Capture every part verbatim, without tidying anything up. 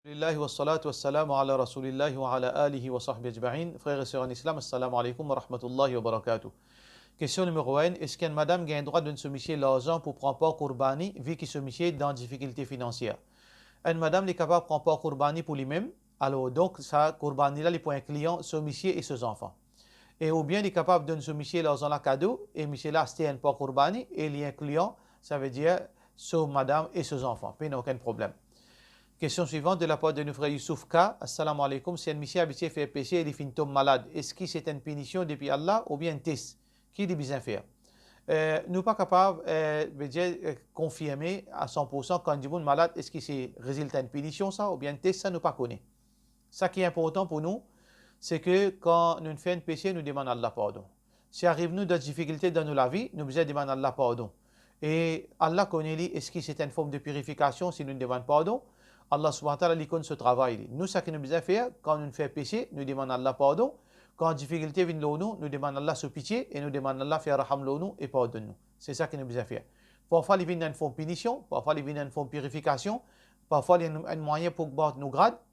Alhamdulillah, wassalatu wassalamu ala Rasoulillah wa ala alihi wa sahbihi ajmain. Frer e ser an Islam, assalamu alaikum wa rahmatullahi wa barakatuh. Kestion nimero enn, eski enn madam gagn drwa donn so misie larzan pou pran par kourbani, vi ki so misie dan difikilte finansier? Enn madam, li kapav pran par kourbani pou limem, alor donk sa kourbani la, li pou inkli so misie e so zanfan. E oubien li kapav donn so misie larzan la kado, e misie la aste enn par kourbani, e li inkli, savedir so madam e so zanfan. Pena okenn problem. Kestion swivan de lapar de nou frer Youssouf K. Assalamu alaikum. Si enn misie abitie fer pese e li finn tom malad, eski se enn pinision depi Allah oubien enn tes? Ki li bizin fer? Eh, nou pa kapav, eh, vedir, eh, konfirme a san pour san kan dimoun malad, eski se rezilta enn pinision sa oubien enn tes, sa nou pa kone. Sa ki inportan pou nou, se ke kan nou fer enn pese, nou demann Allah pardon. Si ariv nou dan difikilte dan nou lavi, nou bizin demann Allah pardon. E Allah kone li, eski se enn form de pirifikasion si nou demann pardon? Allah subhanahu wa ta'ala, li konn so travay li. Nou, sa ki nou bizin fer, kan nou fer pese, nou demann Allah pardon. Kan difikilte vinn lor nou, nou demann Allah so pitie e nou demann Allah fer raham lor nou e pardonn nou. Se sa ki nou bizin fer. Parfwa, li vinn enn form pinision, parfwa, li vinn enn form pirifikasion, parfwa, li enn, enn mwayin pou ogmant nou grad,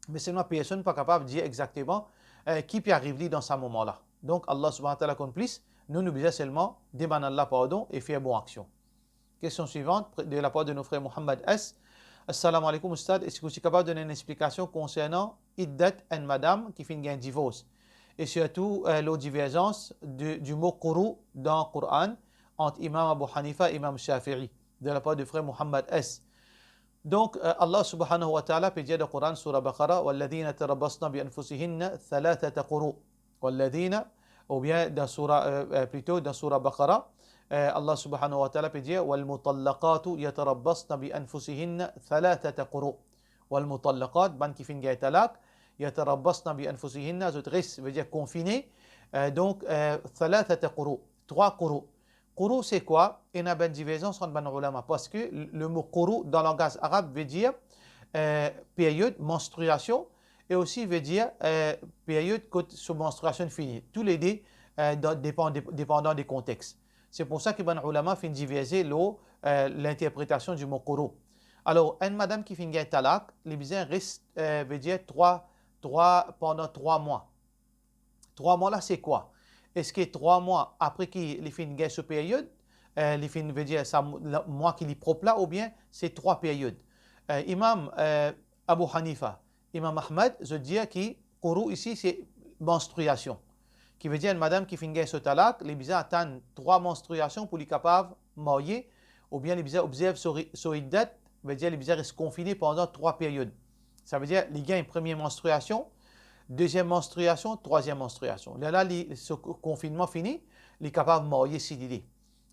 me selman personn pa kapav dir exakteman, eh, ki pe ariv li dan sa moman la. Donk, Allah subhanahu wa ta'ala konn plis, nou, nou bizin selman demann Allah pardon e fer bon aksion. Kestion swivan, pre-, de lapar de nou frer Mohammad S. Assalamu alaikum, Oustad. Eski ou ti kapav donn enn explikasion konsernan iddat enn madam ki finn gagn divors? E sirtou, eh, lor diverzans de, di mo quru dan Koran ant Imam Abu Hanifa e Imam Shafi'i, de lapar de frer Mohammad S. Donk, eh, Allah subhanahu wa ta'ala pe dir dan Koran, soura Baqara, "Walladhina tarabbasna bi anfusihinna thalathata quru." Walladhina, oubien dan soura, eh, eh, plito dan soura Baqara, eh, Allah subhanahu wa ta'ala pe dir, "Wal mutallaqatu yatarabbasna bi anfusihinna thalathata quru." Wal mutallaqat, bann ki finn gagn talak, yatarabbasna bi anfusihinna, zot res, vedir konfine, eh, donk, eh, thalathata quru, trwa quru. Quru se kwa? Ena bann diverzans ant bann oulama, parski le mo quru dan langaz arab vedir, eh, period manstriasion, e osi vedir, eh, period kot so manstriasion fini. Toulede, eh, dan, depan-, depandan de kontex. Se pou sa ki bann oulama finn diverze lor, eh, linterpretasion di mo quru. Alor, enn madam ki finn gagn talak, li bizin res, eh, vedir trwa, trwa, pandan trwa mwa. Trwa mwa la, se kwa? Eski trwa mwa apre ki li finn gagn so period, eh, li finn, vedir sa mo-, la, mwa ki li prop la, oubien se trwa period? Eh, Imam, eh, Abu Hanifa, Imam Ahmad, zot dir ki quru isi se manstriasion. Ki vedir enn madam ki finn gagn so talak, li bizin atann trwa manstriasion pou li kapav marye, oubien li bizin obzerv so ri-, so iddat, vedir li bizin res konfine pandan trwa period. Savedir, li gagn premie manstriasion, deziem manstriasion, trwaziem manstriasion. Lerla, li, so ko-, konfinnman fini, li kapav marye si li le.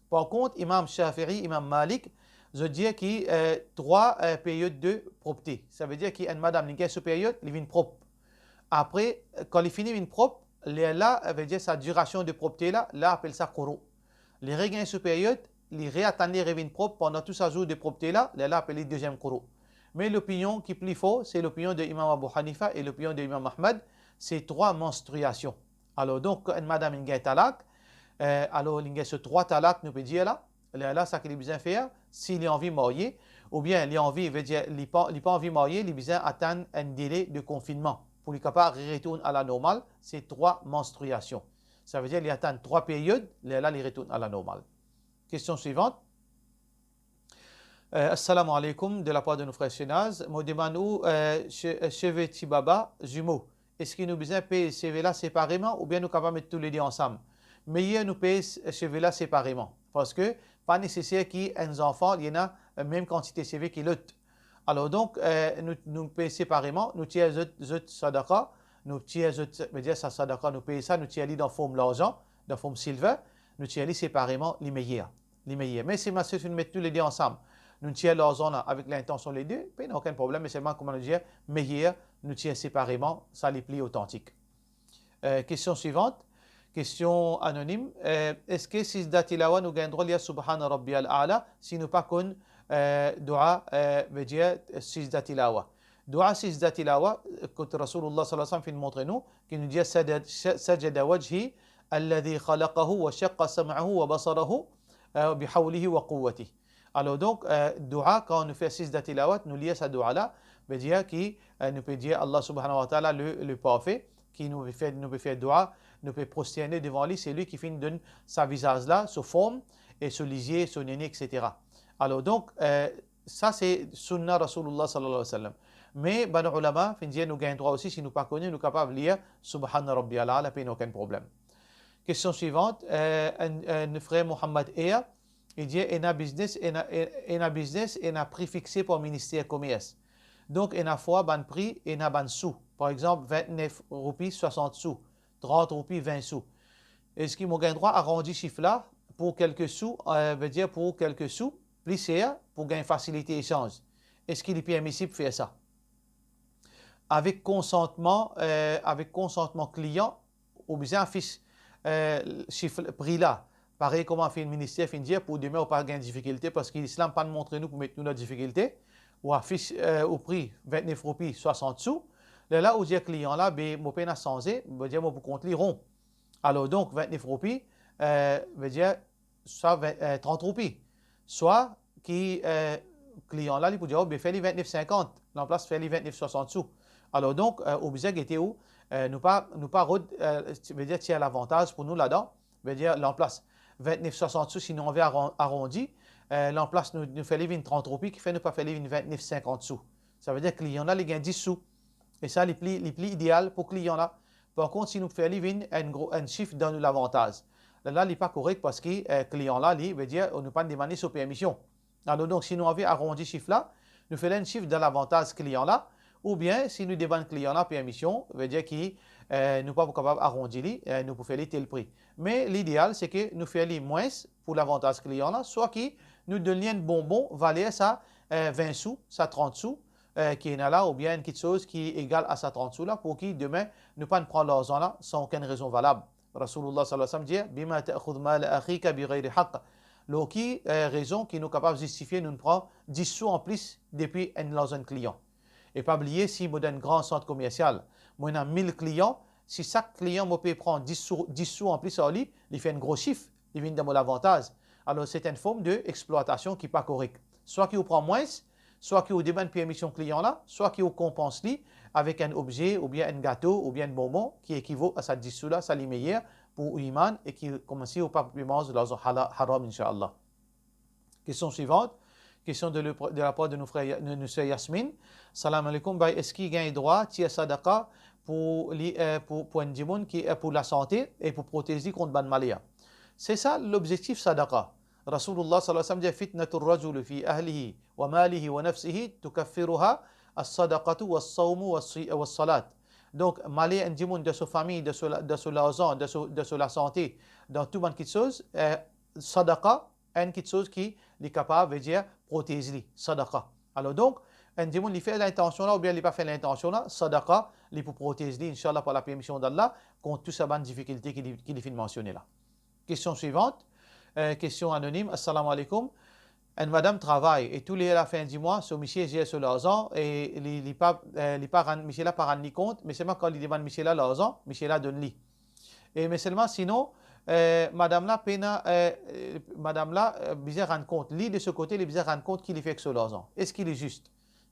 Par kont, Imam Shafi'i, Imam Malik, zot dir ki, eh, trwa, eh, period de propte. Savedir ki enn madam, li gagn so period, li vinn prop. Apre, kan li fini vinn prop, lerla, vedir sa dirasion de propte la, la apel sa quru. Li regagn so period, li reatann li revinn prop pandan tou sa zour de propte la, lerla apel li deziem quru. Me lopinion ki pli for, se lopinion de Imam Abu Hanifa e lopinion de Imam Ahmad, se trwa manstriasion. Alor, donk, enn madam inn gagn talak, eh, alor, li inn gagn so trwa talak, nou pe dir la, lerla, sa ki li bizin fer, si li anvi marye, oubien li anvi, vedir, li pa, li pa anvi marye, li bizin atann enn dele de konfinnman, pou li kapav retourn a la normal, se trwa manstriasion. Savedir, li atann trwa period, lerla, li retourn a la normal. Kestion swivan. Eh, assalamu alaikum, de lapar de nou frer Shenaz. Mo demann ou, eh, se-, eh, seve ti baba, zimo. Eski nou bizin pez seve la separeman oubien nou kapav met toulede ansam? Meyer nou pez seve la separeman, parski pa neseser ki enn zanfan, li ena, eh, mem kantite seve ki lot. Alor donk, eh, nou, nou pez separeman, nou tir zot, zot sadaka, nou tir zot, vedir sa sadaka, nou pey sa, nou tir li dan form larzan, dan form silver, nou tir li separeman, li meyer. Li meyer. Me si nou finn met toulede ansam, nou tir larzan la avek lintansion lede, pena okenn problem, me selman, kouma nou dir, meyer nou tir separeman, sa li pli otantik. Eh, kestion swivan. Kestion anonim. Eh, eski sijda tilawa nou gagn drwa lir Subhana Rabbiyal A'la si nou pa konn, eh, doua, eh, vedir, eh, sijda tilawa? Doua sijda tilawa, eh, kot Rasoulillah sallallahu alayhi wa sallam finn montre nou, ki nou dir sajada, sa-, sajada wajhi alladhi khalaqahu wa shaqqa sam'ahu wa basarahu, eh, bihawlihi wa quwwatihi. Alor donk, eh, doua, kan nou fer sijda tilawat, nou lir sa doua la, vedir ki, eh, nou pe dir Allah Subhanahu wa Ta'ala le, le Parfait, ki nou pe fer, nou pe fer doua, nou pe prosterne devan li, se li ki finn donn sa vizaz la, so form, e so lizie, so nene, et cetera. Alor donk, eh, sa se sunna Rasoulillah sallallahu alayhi wa sallam. Me bann oulama finn dir nou gagn drwa osi, si nou pa kone, nou kapav lir Subhana Rabbiyal A'la, pena okenn problem. Kestion swivant, eh, enn, enn frer Mohammad Ea, li dir, ena biznes, ena, ena biznes, ena pri fixe par Minister Komers. Donk, ena fwa bann pri, ena bann sou. Par exanp, vintnef roupi swasant sou, trant roupi vin sou. Eski mo gagn drwa arandi sif la pou kelke sou, eh, vedir pou kelke sou pli ser, pou gagn fasilite esanz? Eski li permisib fer sa? Avek konsantman, eh, avek konsantman klian, ou bizin afis, eh, sif, pri la. Parey kouma finn, Minister finn dir, pou demin ou pa gagn difikilte, parski Lislam pa montre nou pou met nou dan difikilte. Ou afis, eh, ou pri vintnef roupi swasant sou. Lerla ou dir klian la, be, mo pena sanze, mo dir mo pou kont li ron. Alor donk, vintnef roupi, eh, vedir swa vin, eh, trant roupi. Swa ki, eh, klian la, li pou dir, oh, be, fer li vintnef sinkant, lanplas fer li vintnef swasant sou. Alor donk, eh, ou bizin gete ou, eh, nou pa, nou pa rod, eh, vedir tir lavantaz pou nou ladan, vedir lanplas vintnef swasant sou, si nou anvi aran-, arandi, eh, lanplas nou, nou fer li vinn trant roupi, kifer nou pa fer li vinn vintnef sinkant sou? Savedir klian la, li gagn dis sou. E sa, li pli, li pli ideal pou klian la. Par kont, si nou fer li vinn enn gro, enn sif dan nou lavantaz, lerla, li pa korek parski, eh, klian la, li, vedir, nou pa'nn demann li so permision. Alor donk, si nou anvi arandi sif la, nou fer li enn sif dan lavantaz klian la, oubien si nou demann klian la permision, vedir ki, eh, nou pa pou kapav arandi li, eh, nou pou fer li tel pri. Me lideal, se ke nou fer li mwins pou lavantaz klian la, swa ki nou donn li enn bonbon valer sa, eh, vin sou, sa trant sou, eh, ki ena la, oubien enn kiksoz ki egal a sa trant sou la, pou ki demin nou pa'nn pran larzan la san okenn rezon valab. Rasoulillah sallallahu alayhi wa sallam dir, "Bima ta'khudh mal akhika bighayri haqq." Lor ki, eh, rezon ki nou kapav zistifie nou pran dis sou anplis depi enn larzan enn klian? E pa bliye, si mo dan enn gran sant komersial, mo ena mil klian, si sak klian mo pe pran dis sou, dis sou anplis ar li, li fer enn gro sif, li vinn dan mo lavantaz. Alor, se enn form de eksplwatasion ki pa korek. Swa ki ou pran mwins, swa ki ou demann permision klian la, swa ki ou konpans li avek enn obze, oubien enn gato, oubien enn bonbon ki ekivo a sa dis sou la, sa li meyer pou ou iman e ki koumsi ou pa pe manz larzan hala-, haram, inshallah. Kestion swivant. Kestion de le, de lapar de nou frer Ya-, nou, nou ser Yasmine. Salam aleykoum, bay, eski gagn drwa tir sadaqa pou li, eh, pou, pou enn dimoun ki, eh, pou lasante e pou protez li kont bann maler? Se sa lobzektif sadaqa. Rasoulillah sallallahu alayhi wa sallam dir, "Fitnatur rajuli fi ahlihi wa malihi wa nafsihi tukaffiruha as-sadaqatu was-sawmu was-si-, was-salat." Donk, maler enn dimoun dan so fami, dan so la-, dan so larzan, dan so, dan so lasante, dan tou bann kiksoz, eh, sadaqa, enn kiksoz ki li kapav, vedir, protez li, sadaqa. Alor donk, enn dimoun li fer lintansion la oubien li pa fer lintansion la, sadaqa, li pou protez li, inshallah, par lapermision d'Allah, kont tou sa bann difikilte ki li, ki li finn mansione la. Kestion swivant, eh, kestion anonim, Assalamu aleykoum. Enn madam travay e tou le lafin di mwa, so misie zer so larzan e li, li pa, eh, li pa rann, misie la pa rann li kont, me selman kan li demann misie la larzan, misie la donn li. E me selman, sinon, eh, madam la pena, eh, eh, madam la, eh, bizin rann kont. Li, de so kote, li bizin rann kont ki li fer ek so larzan. Eski li zis?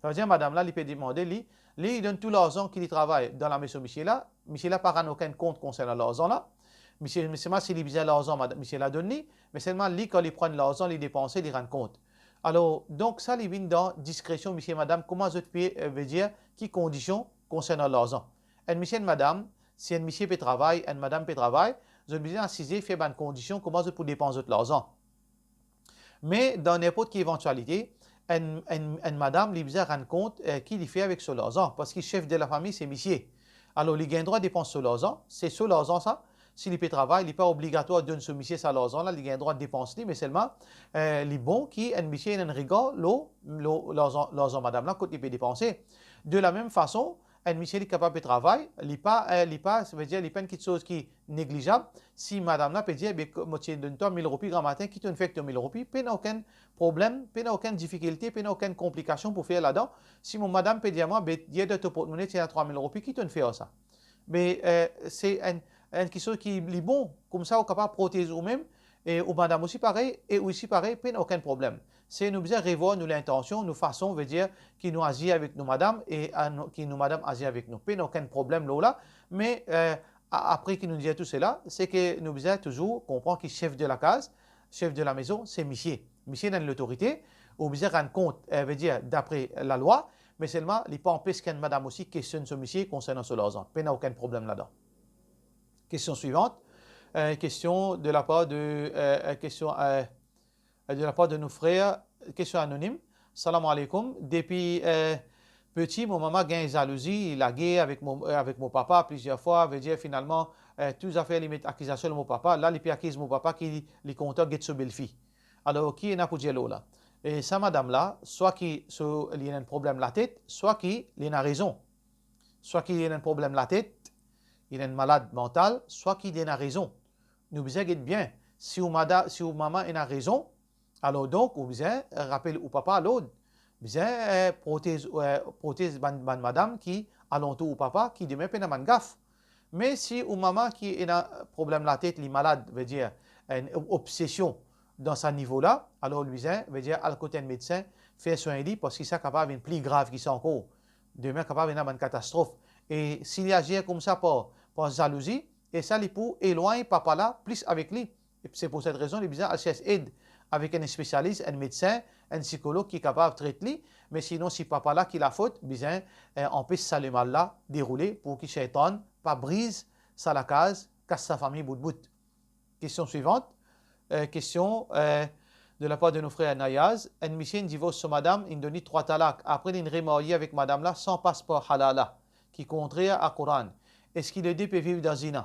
Savedir, madam la, li pe demande li, li, li donn tou larzan ki li travay dan lame so misie la, misie la pa rann okenn kont konsernan larzan la. Misie, me selman si li bizin larzan, mad-, misie la donn li, me selman li, kan li pran larzan, li depanse, li rann kont. Alor, donk sa, li vinn dan diskresion misie madam, kouma zot pe, eh, vedir, ki kondision konsernan larzan. Enn misie, enn madam, si enn misie pe travay, enn madam pe travay, zot bizin asize, fer bann kondision kouma zot pou depans zot larzan. Me dan ninport ki evantialite, enn, enn, enn madam, li bizin rann kont, eh, ki li fer avek so larzan, parski sef de lafami, se misie. Alor, li gagn drwa depans so larzan, se so larzan sa, si li pe travay, li pa obligatwar donn so misie sa larzan la, li gagn drwa depans li, me selman, eh, li bon ki enn misie ena enn regar lor, lor larzan, larzan madam la, kot li pe depanse. De lamem fason, enn misie li kapav pe travay, li pa, eh, li pa, savedir, li pa enn kiksoz ki neglizab. Si madam la pe dir, "Be, mo ti donn twa mil roupi gramatin, ki to'nn fer ek to mil roupi?" Pena okenn problem, pena okenn difikilte, pena okenn konplikasion pou fer ladan. Si mo madam pe dir mwa, "Be, yer dan to portmone ti ena trwa mil roupi, ki to'nn fer ar sa?" Be, eh, se enn, enn kiksoz ki li bon, koumsa ou kapav protez oumem, e ou madam osi parey, e ou osi parey, pena okenn problem. Se nou bizin revwar nou lintansion, nou fason, vedir ki nou azir avek nou madam e a nou, ki nou madam azir avek nou. Pena okenn problem lor la, me, eh, a-, apre ki nou dir tou sela, se ke nou bizin touzour konpran ki sef de lakaz, sef de lamezon, se misie. Misie ena enn lotorite, ou bizin rann kont, eh, vedir dapre lalwa, me selman li pa anpes ki enn madam osi kestionn so misie konsernan so larzan. Pena okenn problem ladan. Kestion swivant. Eh, kestion de lapar de, eh, eh, kestion, eh, de lapar de nou frer, kestion anonim. Salam aleykoum. Depi, eh, peti, mo mama gagn zalouzi, lagere avek mo, eh, avek mo papa plizier fwa, vedir finalman, eh, tou zafer li met akizasion lor mo papa, la li pe akiz mo papa ki li, li kontan get so belfi. Alor, ki ena pou dir lor la? E sa madam la, swa ki so, li ena enn problem latet, swa ki li ena rezon. Swa ki li ena enn problem latet, li ena enn malad mantal, swa ki li ena rezon. Nou bizin get bien, si ou mada-, si ou mama ena rezon, alor donk ou bizin rapel ou papa lord, bizin, eh, protez, eh, protez bann, bann madam ki alantour ou papa, ki demin pena bann gaf. Me si ou mama ki ena problem latet, li malad, vedir enn obsesion dan sa nivo la, alor li bizin, vedir al kot enn medsin, fer swegn li, parski sa kapav vinn pli grav ki sa ankor. Demin kapav ena bann katastrof. E si li azir koumsa par, par zalouzi, e sa li pou elwagn papa la plis avek li. E se pou set rezon, li bizin al sers ed avek enn spesialis, enn medsin, enn sikolog ki kapav tret li. Me sinon, si papa la ki lafot, bizin, eh, anpes sa lemal la deroule pou ki Seytan pa briz sa lakaz, kas sa fami bout bout. Kestion swivant. Eh, kestion, eh, de lapar de nou frer Nayaz. Enn misie inn divors so madam, inn donn li trwa talak. Apre, linn remarye avek madam la san pas par halala, ki kontrer a Koran. Eski lede pe viv dan zina?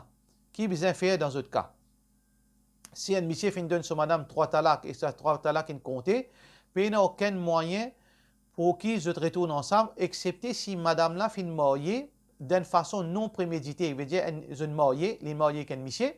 Ki bizin fer dan zot ka? Si enn misie finn donn so madam trwa talak e sa trwa talak inn konte, pena okenn mwayin pou ki zot retourn ansam, exepte si madam la finn marye dan enn fason non premedite, vedir enn, zot marye, li marye ek enn misie,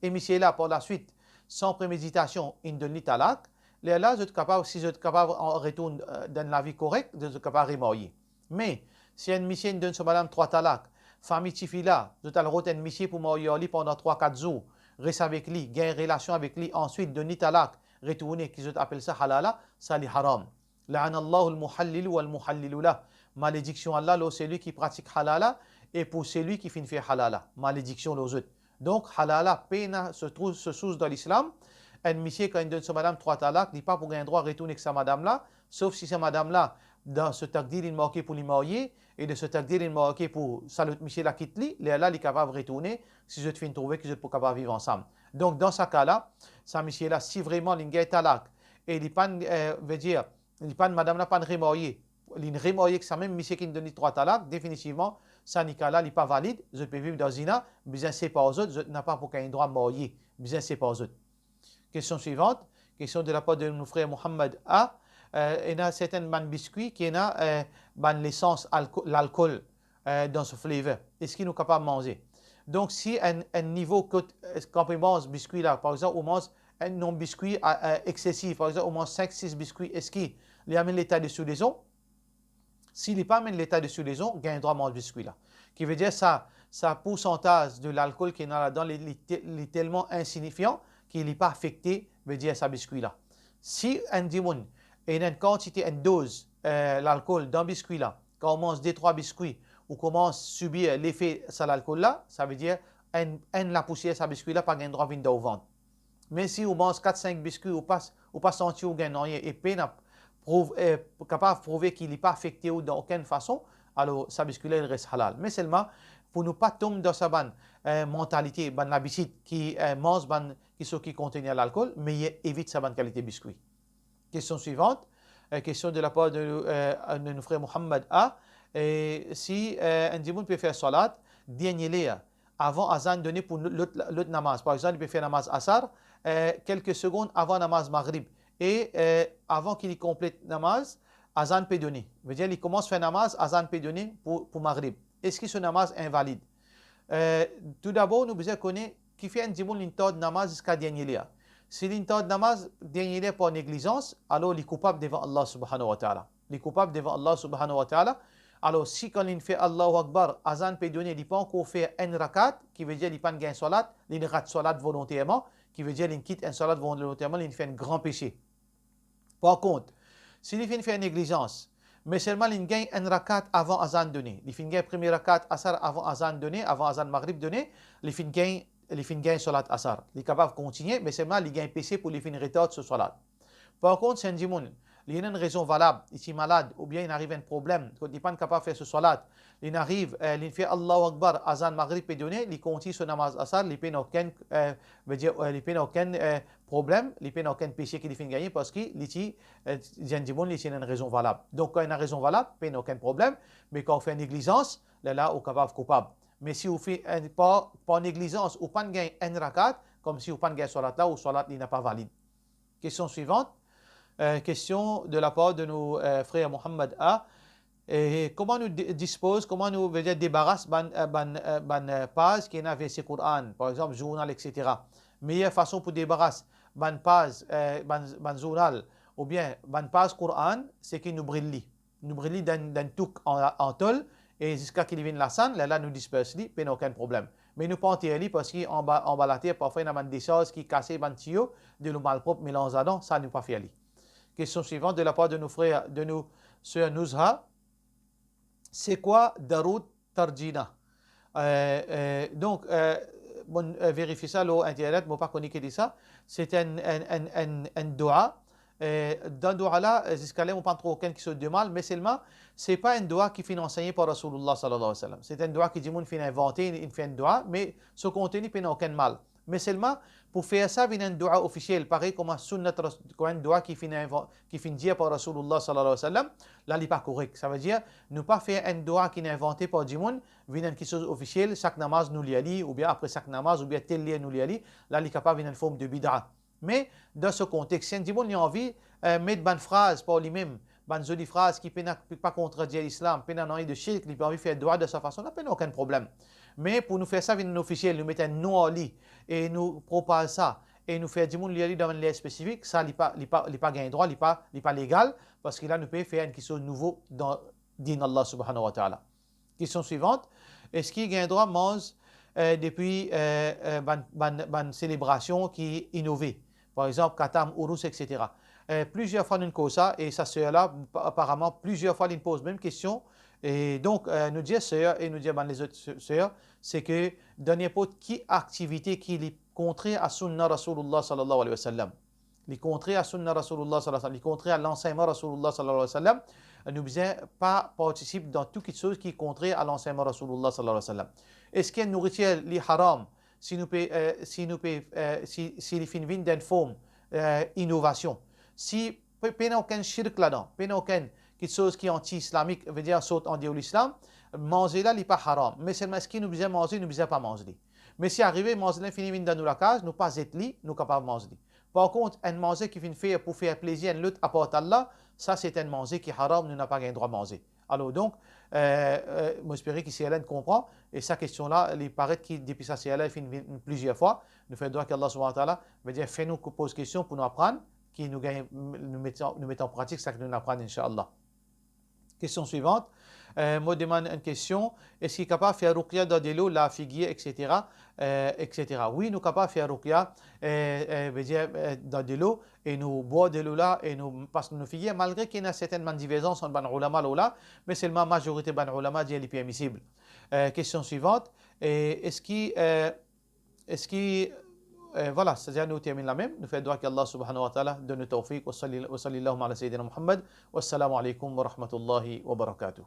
e misie la par laswit, san premeditasion, inn donn li talak, lerla zot kapav, si zot kapav an-, retourn, eh, dan enn lavi korek, zot kapav remarye. Me, si enn misie inn donn so madam trwa talak, fami tifi la, zot al rod enn misie pou marye ar li pandan trwa kat zour, res avek li, gagn relasion avek li, answit donn li talak, retourne, ki zot apel sa halala, sa li haram. La'anallahu al-muhallil wal-muhallilu lah. Malediksion Allah lor selwi ki pratik halala e pou selwi ki finn fer halala. Malediksion lor zot. Donk, halala pena so trou, so sours dan Lislam. Enn misie, kan inn donn so madam trwa talak, li pa pou gagn drwa retourn ek sa madam la, sof si sa madam la, dan so takdir, linn marke pou li marye, e dan so takdir, linn marke pou sa lot misie la kit li, lerla li kapav retourne, si zot finn trouve ki zot pou kapav viv ansam. Donk, dan sa ka la, sa misie la, si vreman linn gagn talak, e li pann, eh, vedir, li pann, madam la pann remarye, linn remarye ek sa mem misie ki donn li trwa talak, definitivman, sa nika la, li pa valid, zot pe viv dan zina, bizin separ zot, zot napa pou gagn drwa marye, bizin separ zot. Kestion swivant, kestion de lapar de nou frer Mohammad A. Eh, ena sertin bann biskwi ki ena, eh, bann lesans alko-, lalkol, eh, dan so flavor. Eski nou kapav manze? Donk, si enn, enn nivo kot, eh, kan pe manz biskwi la, par exanp, ou manz enn nonb biskwi, eh, eh, exsesif, par exanp, ou manz sink, sis biskwi, eski li amenn leta de soulezon? Si li pa amenn leta de soulezon, gagn drwa manz biskwi la. Ki vedir sa, sa poursantaz de lalkol ki ena ladan, li, li te-, li telman insinifian ki li pa afekte, vedir sa biskwi la. Si enn dimoun ena enn kantite, enn doz, eh, lalkol dan biskwi la, kan ou manz de trwa biskwi, ou koumans sibir lefe sa lalkol la, savedir enn, enn lapousier sa biskwi la pa gagn drwa vinn dan ou vant. Me si ou manz kat, sink biskwi, ou pa, ou pa santi ou gagn nanye e pena prouv-, eh, kapav prouve ki li pa afekte ou dan okenn fason, alor sa biskwi la, li res halal. Me selman, pou nou pa tom dan sa bann, eh, mantalite, bann labitid ki, eh, manz bann ki, so ki kontenir lalkol, meye evit sa bann kalite biskwi. Kestion swivant, eh, kestion de lapar de, eh, de nou frer Mohammad A. Eh, si, eh, enn dimoun pe fer swalat dernie ler, avan azan done pou lot, lot namaz. Par exanp, li pe fer namaz Asar, eh, kelke segond avan namaz Magrib. E, eh, avan ki li konplet namaz, azan pe done. Vedir, li koumans fer namaz, azan pe done pou, pou Magrib. Eski so namaz invalid? Eh, toudabor, nou bizin kone kifer enn dimoun linn tard namaz ziska dernie ler. Si linn tard namaz dernie ler par neglizans, alor li koupab devan Allah Subhanahu wa Ta'ala. Li koupab devan Allah Subhanahu wa Ta'ala. Alor, si kan linn fer Allahu Akbar, azan pe done, li pa ankor fer enn rakat, ki vedir li pann gagn swalat, linn rat swalat volonterman, ki vedir linn kit enn swalat volonterman, linn fer enn gran pese. Par kont, si li finn fer neglizans, me selman li gagn enn rakat avan azan done, li finn gagn premie rakat asar avan azan done, avan azan magrib done, li finn gagn, li finn gagn swalat asar. Li kapav kontigne, me selman li gagn pese pou li finn retard so swalat. Par kont, si enn dimoun, li ena enn rezon valab, li ti malad, oubien inn ariv enn problem, kot li pa'nn kapav fer so swalat, li'nn ariv, eh, li'nn fer Allahu Akbar, azan magrib pe done, li kontign so namaz asar, li pena okenn, eh, vedir, eh, li pena okenn, eh, problem, li pena okenn pese ki li finn gagne, parski li ti, eh, enn dimoun, li ti ena enn rezon valab. Donk, kan ena rezon valab, pena okenn problem, me kan ou fer neglizans, lerla ou kapav koupab. Me si ou fer enn, par, par neglizans, ou pa'nn gagn enn rakat, koumsi ou pa'nn gagn swalat la, ou swalat li napa valid. Question suivante. Euh, question de la part de nos, euh, frères Mohamed A. E kouma nou di-, dispoz, kouma nou, vedir, debaras bann, euh, bann, euh, bann, euh, paz ki ena verse Koran, par exanp, zournal, et cetera. Meyer fason pou debaras bann paz, euh, bann, bann zournal, oubien bann paz Koran, se ki nou bril li. Nou bril li dan, dan touk an, an tol, e ziska ki li vinn lasann, lerla nou dispers li, pena okenn problem. Me nou pa anter li, parski anba, anba later, parfwa ena bann desarz ki kase bann tiyo, delo malprop melanz ladan, sa nou pa fer li. Question suivante de la part de nos frères, de nos sœurs Nuzha. C'est quoi Daroud Tarjina? Euh, euh, donk, euh, mo, euh, verifie sa lor internet, mo pa kone ki li sa. Se enn, enn, enn, enn, enn doua. Euh, dan doua la, euh, ziska la, mo pa trouv okenn kiksoz de mal, me selman, se pa enn doua ki finn ansegne par Rasoulillah sallallahu alayhi wa sallam. Se enn doua ki dimoun finn invante, inn fer enn doua, me so konteni pena okenn mal. Me selman, pou fer sa vinn enn doua ofisiel, parey kouma sunnat ras-, kouma enn doua ki finn invan-, ki finn dir par Rasoulillah sallallahu alayhi wa sallam, la li pa korek. Savedir, nou pa fer enn doua ki'nn invante par dimoun, vinn enn kiksoz ofisiel, sak namaz nou lir li, oubien apre sak namaz, oubien tel ler nou lir li, la li kapav vinn enn form de bid'a. Me, dan so kontex, si enn dimoun li anvi, eh, met bann fraz par limem, bann zoli fraz ki pena, pa kontradir lislam, pena nanye de shirk, li pe anvi fer doua dan sa fason la, pena okenn problem. Me pou nou fer sa vinn ofisiel, nou met enn nom ar li, e nou propaz sa, e nou fer dimoun lir li dan enn ler spesifik, sa li pa, li pa, li pa gagn drwa, li pa, li pa legal, parski la nou pe fer enn kiksoz nouvo dan din Allah subhanahu wa ta'ala. Question suivante. Eski gagn drwa manz, euh, depi, euh, euh, bann, bann, bann selebrasion ki inove? Par exanp, Khatam, Urus, et cetera. Euh, plizier fwa nou'nn koz sa, e sa ser la, pa-, aparaman, plizier fwa li'nn poz mem kestion. E donk, euh, nou dir ser, e nou dir bann lezot se-, ser, se ke dan ninport ki aktivite ki li kontrer a sunna Rasoulillah sallallahu alayhi wa sallam, li kontrer a sunna Rasoulillah sallallahu alayhi wa sallam, li kontrer a lansegnman Rasoulillah sallallahu alayhi wa sallam, nou bizin pa partisip dan tou kiksoz ki kontrer a lansegnman Rasoulillah sallallahu alayhi wa sallam. Eski enn nouritir li haram si nou pe, euh, si nou pe, euh, si, si li finn vinn dan enn form, euh, inovasion? Si pe-, pena okenn shirk ladan, pena okenn kiksoz ki anti-islamik, vedir sort andeor lislam, manze la li pa haram. Me selman eski nou bizin manze, nou bizin pa manz li. Me si arive manze la fini vinn dan nou lakaz, nou pa zet li, nou kapav manz li. Par kont, enn manze ki finn fer pou fer plezir enn lot apart Allah, sa se enn manze ki haram, nou napa gagn drwa manze. Alor donk, euh, euh, mo espere ki ser la inn konpran, e sa kestion la, li paret ki depi sa ser la, li finn vinn plizier fwa, nou fer dwa ki Allah subhanahu wa ta'ala, vedir fer nou poz kestion pou nou aprann, ki nou gagn, nou met, nou met an pratik sa ki nou aprann, inshallah. Question suivante. Euh, mo demann enn kestion, eski kapav fer ruqya dan delo, lav figir, et cetera, euh, et cetera. Wi, nou kapav fer ruqya, euh, euh, vedir, euh, dan delo, e nou bwar delo la, e nou pas nou figir, malgre ki ena sertenn bann diverzans ant bann oulama lor la, me selman mazorite bann oulama dir li permisib. Euh, kestion suivante. E eski, euh, Eski, euh, vwala, setadir nou terminn la mem, nou fer dwa ki Allah subhanahu wa ta'ala donn nou tawfiq, wa salli-, wa sallallahu ala sayyidina Muhammad, wassalamu alaykum wa rahmatullahi wa barakatuh.